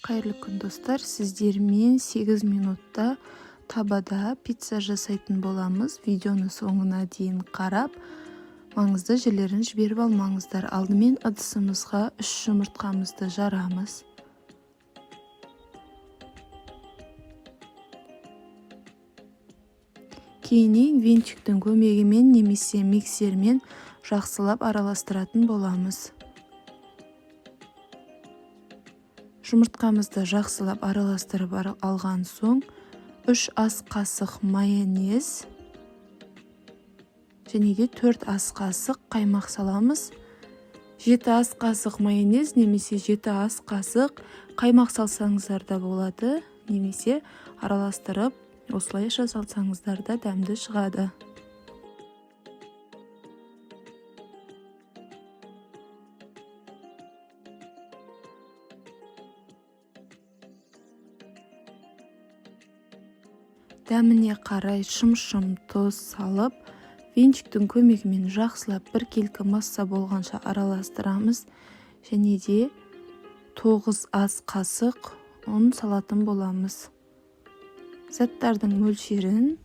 Қайырлы күн, достар! Сіздермен 8 минутта табада пицца жасайтын боламыз. Видеоны соңына дейін қарап, маңызды жерлерін жіберіп алмаңыздар. Алдымен ыдысымызға 3 жұмыртқамызды жарамыз. Кейіннен венчиктің көмегімен немесе миксермен жақсылап араластыратын боламыз. Жұмыртқамызды жақсылап араластырып алған соң, 3 ас қасық майонез және де 4 ас қасық қаймақ саламыз. 7 ас қасық майонез немесе 7 ас қасық қаймақ салсаңыздар да болады, немесе араластырып осылайша салсаңыздар да дәмді шығады. Дәміне қарай шым-шым тұз салып, венчиктің көмегімен жақсылап біркелкі масса болғанша араластырамыз және де 9 ас қасық ұн салатын боламыз. Заттардың мөлшерін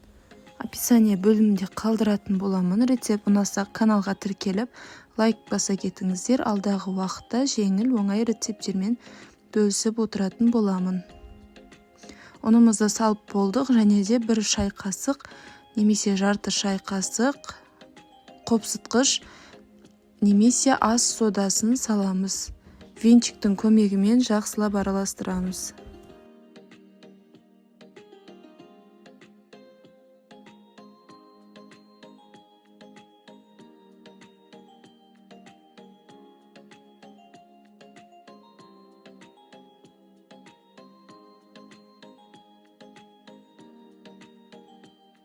описание бөлімінде қалдыратын боламын. Рецепт ұнаса, каналға тіркеліп, лайк баса кетіңіздер. Алдағы уақытта жеңіл, оңай рецепттермен бөлісіп отыратын боламын. Ұнымызды салып болдық және де 1 шай қасық немесе жарты шай қасық қопсытқыш немесе ас содасын саламыз. Венчиктің көмегімен жақсылап араластырамыз.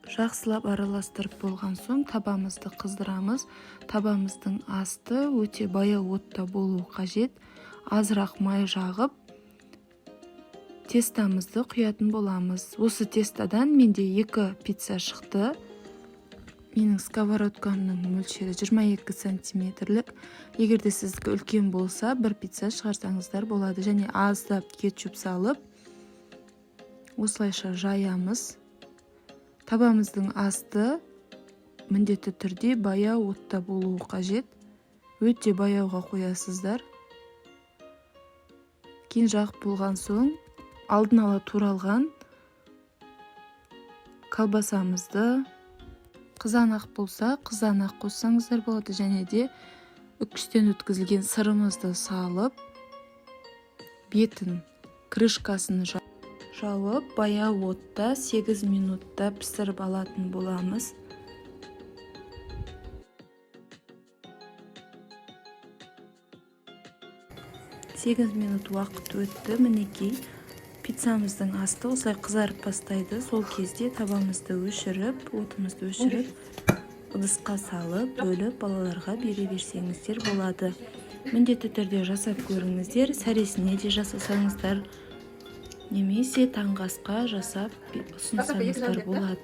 Жақсылап араластырып болған соң, табамызды қыздырамыз. Табамыздың асты өте баяу отта болуы қажет. Азырақ май жағып, тестамызды құятын боламыз. Осы тестадан менде 2 пицца шықты. Менің сковородкамның мөлшері 22 сантиметрлік. Егер де сіздікі үлкен болса, бір пицца шығарсаңыздар болады. Және аздап кетчуп салып, осылайша жаямыз. Табамыздың асты міндетті түрде баяу отта болуы қажет. Өте баяуға қоясыздар. Кейін жағып болған соң, алдын ала туралған колбасамызды, қызанақ болса, қызанақ қоссаңыздар болады, және де үккіштен өткізілген сырымызды салып, бетін, крышкасын жауып, баяу отта 8 минутта пісіріп алатын боламыз. 8 минут уақыт өтті. Мінекей, пиццамыздың асты осылай қызарып бастайды. Сол кезде табамызды өшіріп, отымызды өшіріп, ыдысқа салып, бөліп, балаларға бере берсеңіздер болады. Міндетті түрде жасап көріңіздер. Сәресіне де жасасаңыздар немесе таңғы асқа жасап ұсынсаңыздар болады.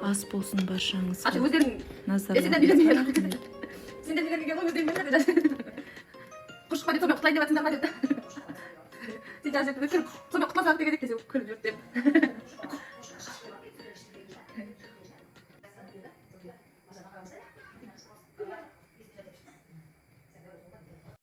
Ас болсын баршаңызға! Өздерің Назарларыңызға рахмет! Сендер үйленген ғой, өздерің біліңдер. Құршыққа деп, сонымен құтылайын деп жатсыңдар ма деп. Сен жазып өткір, сонымен құтыла салып деген едік десе, күліп жүрді деп.